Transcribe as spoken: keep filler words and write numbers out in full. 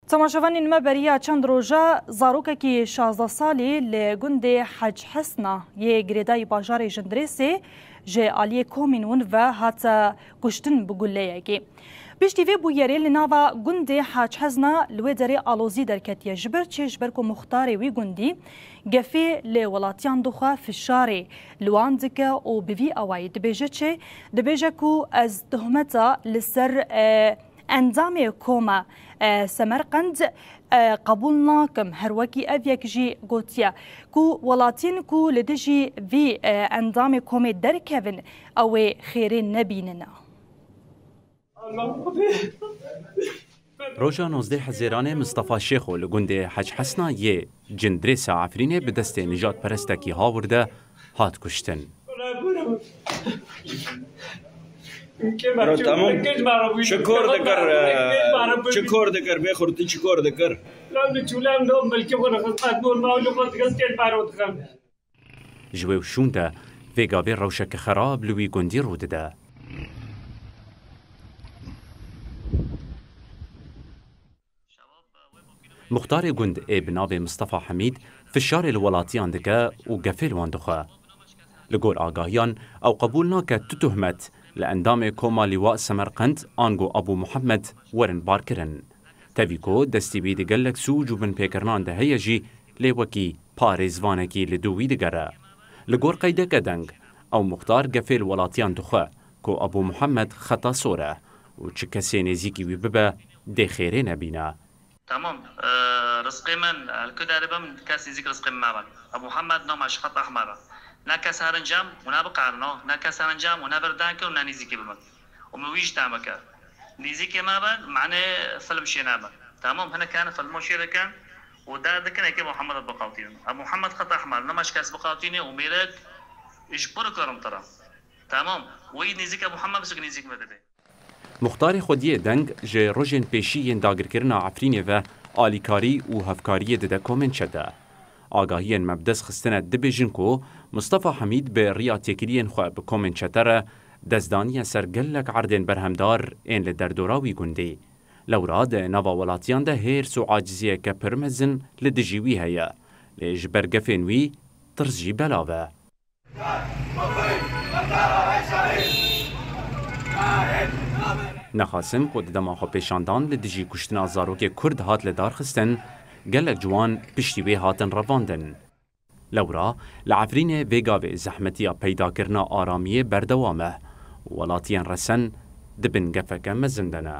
Temaşevanên me, beriya çend roja zarokekî şazdeh salî li gundê Hec Hesna yê girêdayî bajarê Jindirêsê ji aliyê komên wan ve hate kuştin bi guleyekê. Piştî vê bûyerê li nava gundê Hec Hesna li wê derê alozî derketiye. Ji ber çi? Ji ber ku muxtarê wî gundî gefê li welatiyan dixwe, fişarê li wan dike û bi vî awayî dibêje çi? Dibêje ku ez tohmeta li ser, e, endamê koma, e, Semerqend, e, qebûl nakim. Her wekî ev yek jî gotiye ku welatiyên ku li dijî vî, e, endamê komê derkevin, ew ê xêrê nebînin. Roja nozdeh Hezêranê Mistefa Şêxo li gundê Hec Hesna yê Cindirêsa Efrînê bi destê nijadperestekî hawirde hat kuştin. Tamam. Çi kor dikir, e, çi kor dikir, bê xurtî çi kor dikir? Ji wê û şûn de vê gavê rewşeke xerab li wî gundî rû dide. Muxtarê gund ê bi navê Mistefa Hemîd fişarê li welatiyan dike û gefê li wan dixwe. Li gor agahiyan, ew qebûl nake tu tuhmet li endamê koma Lîwa Semerqend ango Ebû Muhammed werin barkirin. Tevî ku destî wî di gelek sûc û binpêkirinan de heye jî, lê wekî parêzvanekî li dû wî digere. Li gor qeydeke deng, ew muxtar gefê li welatiyan dixwe ku Ebû Muhammed xeta sor e û çi kesê nêzîkî wî bibe, dê xêrê nebîne. Tamam. Ee, rizqê min, e, li ku derê bim, kes nêzîk rizqê min mebe. Ebu Muhammed, nama ji xet ehmer e. Ne kes herin cem û ne biqerino, ne kes herin cem û ne vir deng kin û ne nêzîkî bi min. Û min wî jî temike. Nêzîkê me bin, manê film şê nebe. Tamam, hinek hene filmo şê dikin û der dikin, eke Muhammed biqewtînin. Ebu Muhammed xet ehmer, nama ji kes biqewtînê û mêrik ji pir kurim tira. Tamam, wî nêzîk Ebu Muhammed, bisik nêzîk me dibe. Muxtarê xwediyê deng ji rojên pêşî yên dagirkirina Efrînê ve alîkarî û hevkariyê dide komên çete. Agahiyên me bi dest xistine dibêjin ku Mistefa Hemîd bi riya têkiliyên xwe bi komên çete re dest daniye ser gelek erdên berhemdar ên li derdora wî gundî. Lewra di nava welatiyan de hêrs û aciziyeke pir mezin li dijî wî heye, lê ji ber gefên wî tirs jî belav e. Nexasim ku di dema xwepêşandan li dijî kuştina zarokê Kurd hat lidarxistin, gelek ciwan piştî wê hatin revandin. Lewra li Efrînê vê gavê zehmetiya peydakirina aramiyê berdewam e û welatiyên resen di bin gefeke mezin de ne.